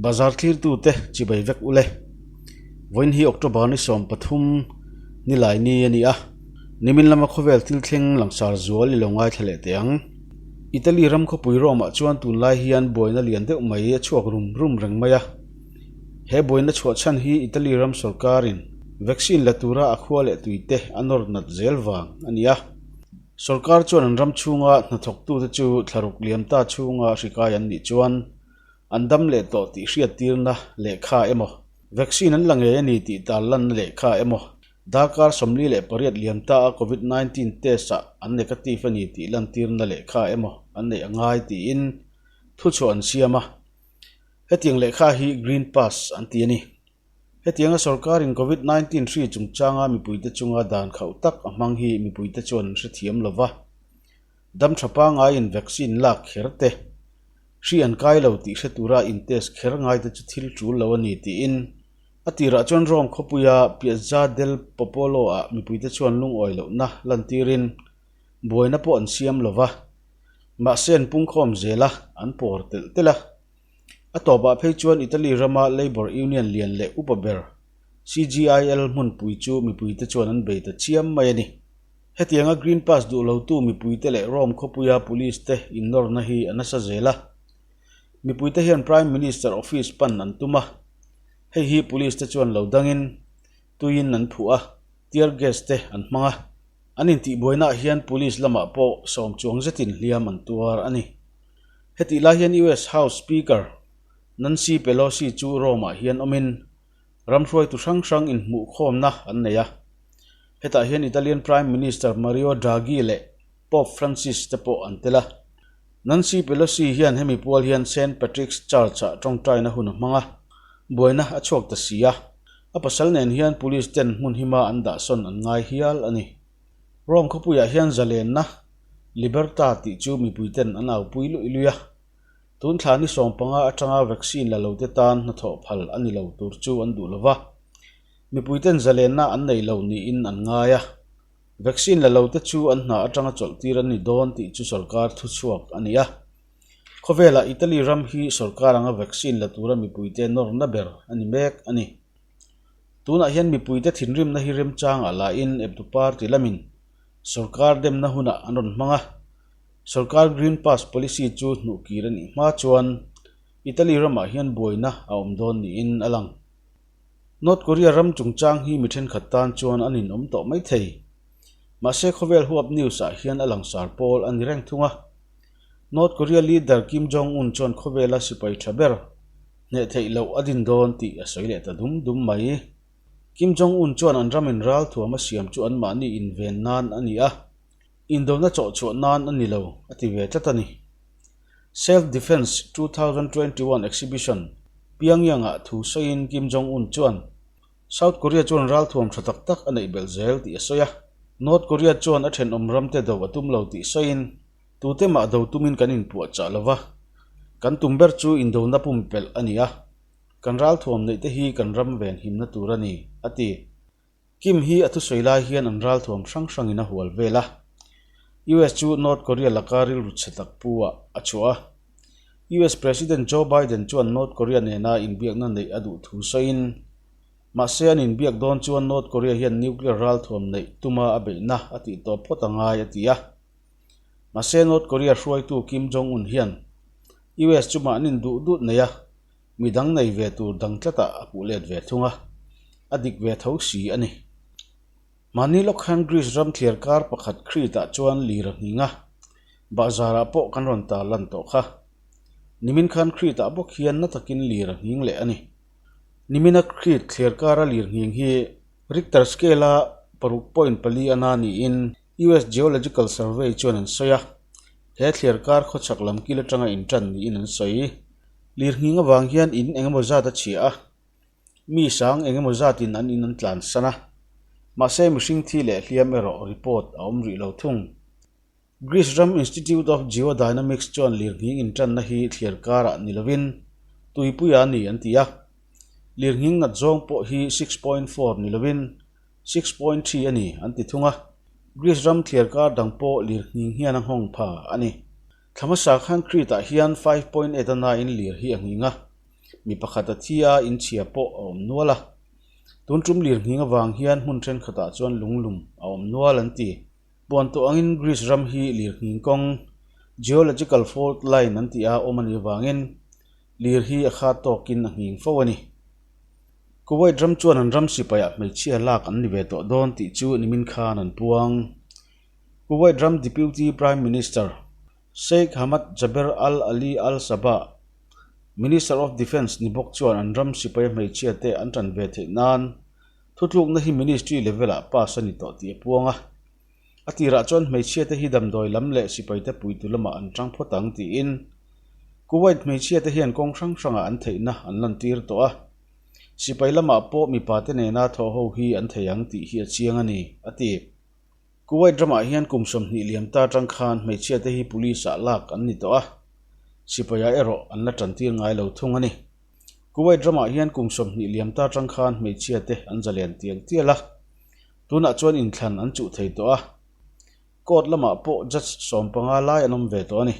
Bazar thlirtute chibai vek ule. Vawiin hi October ni 13 nilai ni a ni a. Nimin lama khawvel thil thleng langsar zual i lo ngaithla leh teh ang. Italy ram khawpui Rome-ah chuan tunlai hian buaina lian deuh mai a chhuak rum rum reng mai a. He buaina chhuah chhan hi Italy ram sorkarin vaccine la tura a khua leh tuite a nawr nat zel vang a ni a. Sorkar chuan an ram chhunga hnathawktute chu thlaruk liam ta chhunga hrikai an nih chuan an dam leh tawh tih hriattirna lehkha emaw, vaccine an la ngei a ni tih tarlanna lehkha emaw, darkar 48 liam ta a Covid 19 test ah an negative a ni tih lantirna lehkha emaw an neih a ngai tiin thuchhuah an siam a. Hetiang lehkha hi Green Pass an ti a ni. Hetianga sorkarin Covid 19 hri chungchanga mipuite chunga dan khauh tak a hmang hi mipuite chuan an hrethiam lo va. Dam tha pangaiin vaccine lak kher te, hri an kai lo tih hre tura in test kher ngaite chu thil tul lo a ni tiin a tirah chuan Rome khawpuia Piazza del Popolo-ah mipuite chuan lungawi lohna lantirin buaina pawh an siam lo va. Mahse an pungkhawm zel a, an pawr telh telh a. A tawpah phei chuan Italy rama Labour Union lian leh upa ber CGIL hmunpui chu mipuite chuan an bei ta chiam mai a ni. Hetianga Green Pass duh lotu mipuite leh Rome khawpuia police te innawrna hi a nasa zel a. Mipuite hian Prime Minister office pan an tum a, hei hi police te chuan lo dangin tuiin an phuh a, tear gas te an hmang a. An intihbuainaah hian police lamah pawh sawm chuang zetin hliam an tuar a ni. Hetih lai hian US House Speaker Nancy Pelosi chu Rome-ah hian awmin ram hruaitu hrang hrang inhmuhkhawmna an nei a. Hetah hian Italian Prime Minister Mario Draghi leh Pope Francis te pawh an tel a. Nancy Pelosi hian hemi pual hian Saint Patrick's Church-ah tawngtaina hun a hmang a, buaina a chhuak ta si a. A pasal nen hian police ten hmun hima an dahsawn an ngai hial a ni. Rome khawpuiah hian zalenna, Liberta, tih chu mipuiten an aupui luih luih a. Tun thla ni 15 atanga vaccine la lote tan hnathawh phal a ni lo tur chu an duh lo va. Mipuiten zalenna an nei lo niin an ngai a. Vaccine la lote chu an hna atanga chawlh tir an ni dawn tih chu sorkar thuchhuak a ni a. Khawvelah Italy ram hi sorkar anga vaccine la tura mipuite nawrna ber a ni mek a ni. Tunah hian mipuite thinrimna hi remchangah lahin eptu party lamin sorkar demna hunah an rawn hmang a. Sorkar Green Pass policy chu hnuhkir a nih hma chuan Italy ramah hian buaina a awm dawn niin a lang. North Korea ram chungchang hi mi thenkhat tan chuan an inawm tawh mai thei. Mahse khawvel huap news ah hian a langsar pawl a ni reng thung a. North Korea leader Kim Jong-un chuan khawvela sipai tha ber hneh theih loh a din dawn tih a sawi leh ta dum dum mai. Kim Jong-un chuan an ramin ralthuam a siam chu anmahni inven nan a ni a, indona chawhchhuah nan a ni lo a ti ve tlat a ni. Self Defense 2021 Exhibition Pyongyang-ah thu sawiin Kim Jong-un chuan South Korea chuan ralthuam tha tak tak a neih belh zel tih a sawi a, North Korea chuan a thenawm ramte do a tum lo tih sawiin tute mah do tumin kan inpuahchah lo va, kan tum ber chu indona pumpelh a ni a, kan ralthuam neih te hi kan ram venhimna tur a ni, a ti. Kim hi a thusawi lai hian an ralthuam hrang hrangin a hual vel a, US chu North Korea laka rilru chhe tak pu ah a chhuah a. US President Joe Biden chuan North Korea nena inbiakna neih a duh thu sawiin, mahse an inbiak dawn chuan North Korea hian nuclear ralthuam neih tuma a beihna a tih tawp phawt a ngai a ti a. Mahse North Korea hruaitu Kim Jong-un hian US chu mahnin duh dut nei a, midang nei ve tur dang tlatah a puh let ve thung a, a dik ve tho si a ni. Mahni lawk khan Greece ram thliar kar pakhat Crete-ah chuan lir a nghing a, bahzarah pawh kan rawn tar lan tawh kha. Nimin khan Crete-ah bawk hian na takin lir a nghing leh a ni. Nimina Crete thliar kara lir nghing hi Richter scale-a 6.4 ana niin US Geological Survey chuan an sawi a, he thliar kar khawchhak lam kil atanga intan niin an sawi. Lir nghing avang hian in engemaw zat a chhia a, mi sang engemaw zatin an in an tlansan a, mahse mihring thi leh hliam erawh report a awm rih lo thung. Greece ram Institute of Geodynamics chuan lirnghing intanna hi thliar karah ni lovin tuipuia a ni an ti a, lirnghing nat zawng pawh hi 6.4 ni lovin 6.3 a ni an ti thung a, Greece ram thliar kar dang pawh lirnghing hian a nghawng pha a ni. Thla hmasa khan Crete-ah hian 5.8 a nain lir hi a nghing a. Mi pakhat a thi a, inchhia pawh a awm nual a. Tun tum lirnghing avang hian hmun thenkhatah chuan lunglum a awm nual an ti. Puan tawh angin Greece ram hi lirnghing kawng, geological fault line an tih a awm a nih avangin lir hi a khat tawkin a nghing fo a ni. Kuwait ram chuan an ram sipaiah hmeichhia lak an ni ve tawh dawn tih chu nimin khan an puang. Kuwait ram Deputy Prime Minister Sheikh Hamad Jaber Al Ali Al Sabah, Minister of Defence ni bawk chuan an ram sipaia hmeichhia te an tan ve theih nan thutlukna hi ministry level ah pass a ni tawh tih a puang a. A tirah chuan hmeichhia te hi damdawi lam leh sipaite puitu lamah an tang phawt ang tiin Kuwait hmeichhia te hian kawng hrang hrangah an theihna an lantir tawh a. Sipai lamah pawh mipa te nena thawh ho hi an thei ang tih hi a chiang a ni, a ti. Kuwait ramah hian kum 20 liam ta atang khan hmeichhia te hi police ah lak an ni tawh a, sipai ah erawh an la tantir ngai lo thung a ni. Kuwait ramah hian kum 20 liam ta atang khan hmeichhia te an zalen tial tial a, tunah chuan inthlan an chuh thei tawh a, court lamah pawh judge 15 lai an awm ve tawh a ni.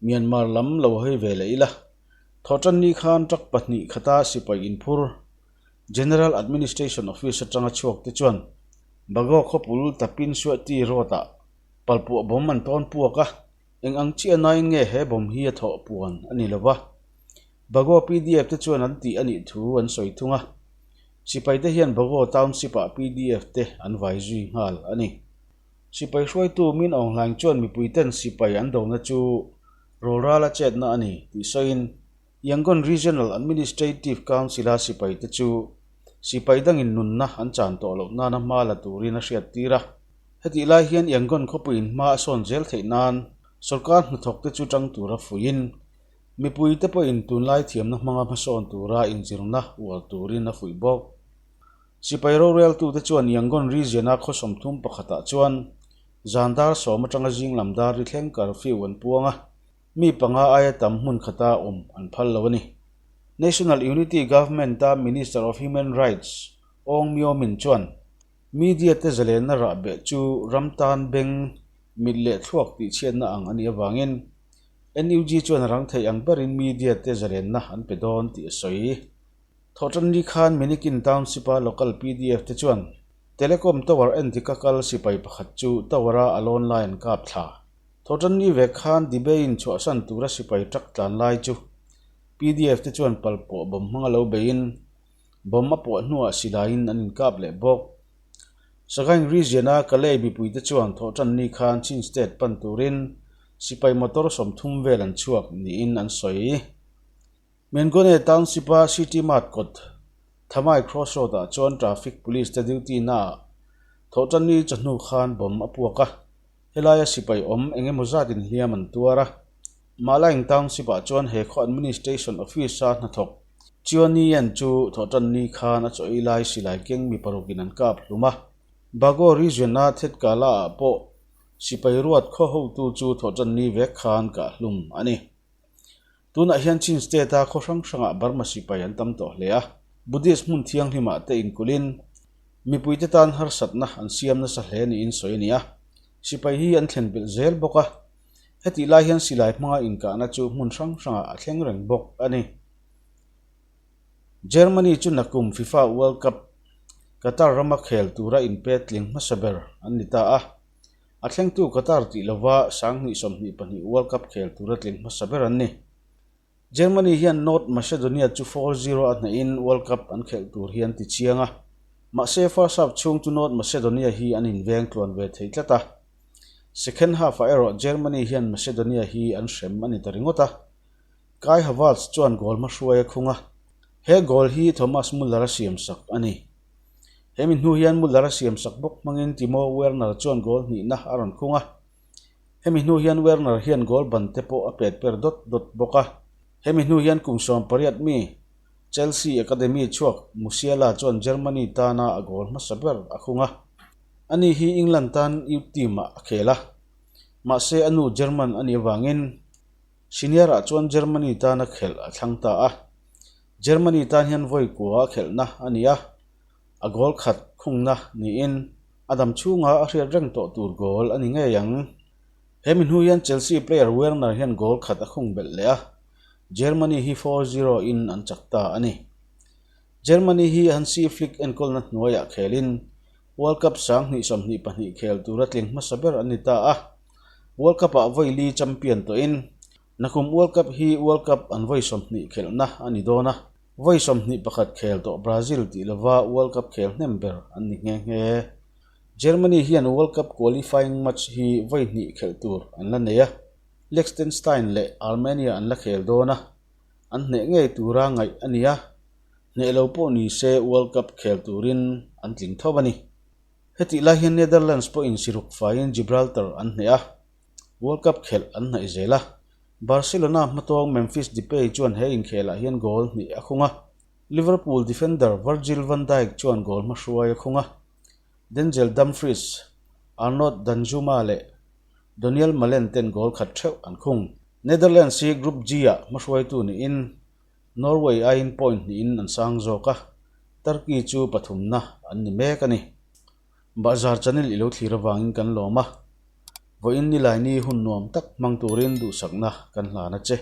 Myanmar lam lo hawi ve leh ila, thawhtanni khan truck pahnih khata sipai inphur General Administration Office atanga chhuak te chuan Bago khawpul Tapin Suati Road-ah palpuah bomb an tawn puak a, eng ang chiah nain nge he bomb hi a thawh puan a ni lo va. Bago PDF te chuan an tih a nih thu an sawi thung a, sipai te hian Bago Township-ah PDF te an vai zui nghal a ni. Sipai hruaitu Min Aung Hlaing chuan mipuiten sipai an dona chu rawlrala chetna a ni tih sawiin, Yangon Regional Administrative Council-a sipaite chu sipai dangin nunna an chan tawh loh nana hma la turin a hriattir a. Hetih lai hian Yangon khawpuiin hma a sawn zel theih nan sorkar hnathawkte chu tang tura fuihin mipuite pawhin tunlai thiamna hmanga hmasawn tura inzirna uar turin a fuih bawk. Sipai roreltute chuan Yangon Region-a khaw 31 pakhatah chuan zan dar sawm atanga zing lam dar ri thleng curfew an puang a. Mi panga aia tam hmun khata awm an phal lo a ni. National Unity Government-a Minister of Human Rights Aung Myo Min chuan media te zalenna rah beh chu ram tan beng mit leh thluak tihchhiatna ang a nih avangin NUG chuan a rang theih ang berin media te zalenna an pe dawn tih a sawi. Thawhtanni khan Minikin Township-a local PDF te chuan Telecom tower endika kal sipai pakhat chu tower-a a lawn lai an kap thla. Thawhtanni vek khan Dibeiin chhuahsan tura sipai truck tlan lai chu PDF te chuan pal pawh bomb hmanga lo beiin bomb a puah hnuah silaiin an inkap leh bawk. Sagaing region-a Kalay mipuite chuan Thawhtanni khan Chin State pan turin sipai motor 30 vel an chhuak niin an sawi. Mengone Township-a City Mart kawt Thamai Crossroad-ah chuan traffic police te duty naah Thawhtanni chawhnu khan bomb a puak a, helaia sipai awm eng emaw zat inhliam an tuar a. Malaing Township-ah chuan he khaw administration office-a hnathawk Chionian chu Thawhtanni khan a chaw ei lai silai keng mi parukin an kap hlum a. Bago region-a Thetkala-ah pawh sipai ruat khaw hotu chu Thawhtanni vek khan kah hlum a ni. Tunah hian Chin State-a khaw hrang hrangah Burma sipai an tam tawh hle a, Buddhist hmun thianghlimah te inkulhin mipuite tan harsatna an siam nasa hle niin sawi a ni a, sipai hi an thlen belh zel bawk a, hetih lai hian silai hmanga inkahna chu hmun hrang hrangah a thleng reng bawk a ni. Germany chu nakum FIFA World Cup Qatar rama khel tura inpe tling hmasa ber an ni ta a. A thlengtu Qatar tih lova 2022 World Cup khel tura tling hmasa ber an ni. Germany hian North Macedonia chu 4-0 a hnahin World Cup an khelh tur hi an ti chiang a. Mahse first half chhung chu North Macedonia hi an inveng tluan ve thei tlat a. Second half-ah erawh Germany hian Macedonia hi an hrem a ni ta ringawt a. Kai Havertz chuan goal hmahruai a khung a, he goal hi Thomas Muller a siamsak a ni. Hemi hnu hian Muller a siamsak bawk hmangin Timo Werner chuan goal hnihna a rawn khung a. Hemi hnu hian Werner hian goal ban te pawh a pet per dawt dawt bawk a. Hemi hnu hian kum 18 mi Chelsea Academy chhuak Musiala chuan Germany tana a goal hmasa ber a khung a. Ani hi England tan youth team-ah a khel a. Mahse a nu German a nih avangin Senior-ah chuan Germany tana khelh a thlang ta a. Germany tan hian vawi kua a khelhna a ni a, a goal khat khungna niin a dam chhunga a hriat reng tawh tur goal a ni ngei ang. He mi hnu hian Chelsea player Werner hian goal khat a khung belh leh a. Germany hi 4-0 in an chak ta a ni. Germany hi Hansi Flick enkawlna hnuaiah khelin World Cup 2022 khel tura tling hmasa ber an ni ta a. World Cup-ah vawi li champion tawhin nakum World Cup hi World Cup an vawi 20 khelhna a ni dawn a. Vawi 21 khel tawh Brazil tih lova World Cup khel hnem ber an ni nghe nghe. Germany hian World Cup qualifying match hi vawi hnih khelh tur an la nei a. Liechtenstein leh Armenia an la khel dawn a, an hneh ngei tura ngaih a ni a, hneh lo pawh ni se World Cup khel turin an tling tho a ni. Hetih lai hian Netherlands pawhin siruk faiin Gibraltar an hneh a, World Cup khelh an hnaih zel a. Barcelona hmatawng Memphis Depay chuan he inkhelah hian goal hnih a khung a, Liverpool defender Virgil van Dijk chuan goal hmahruai a khung a, Denzel Dumfries, Arnaut Danjuma leh Donyell Malen ten goal khat theuh an khung. Netherlands hi Group G-ah hmahruaitu niin Norway aiin point hnihin an sang zawk a, Turkey chu pathumna an ni mek a ni. Bahzar channel i lo thlir avangin kan lawm a, vawiin nilaini hun nuam tak hmang turin duhsakna kan hlan a che.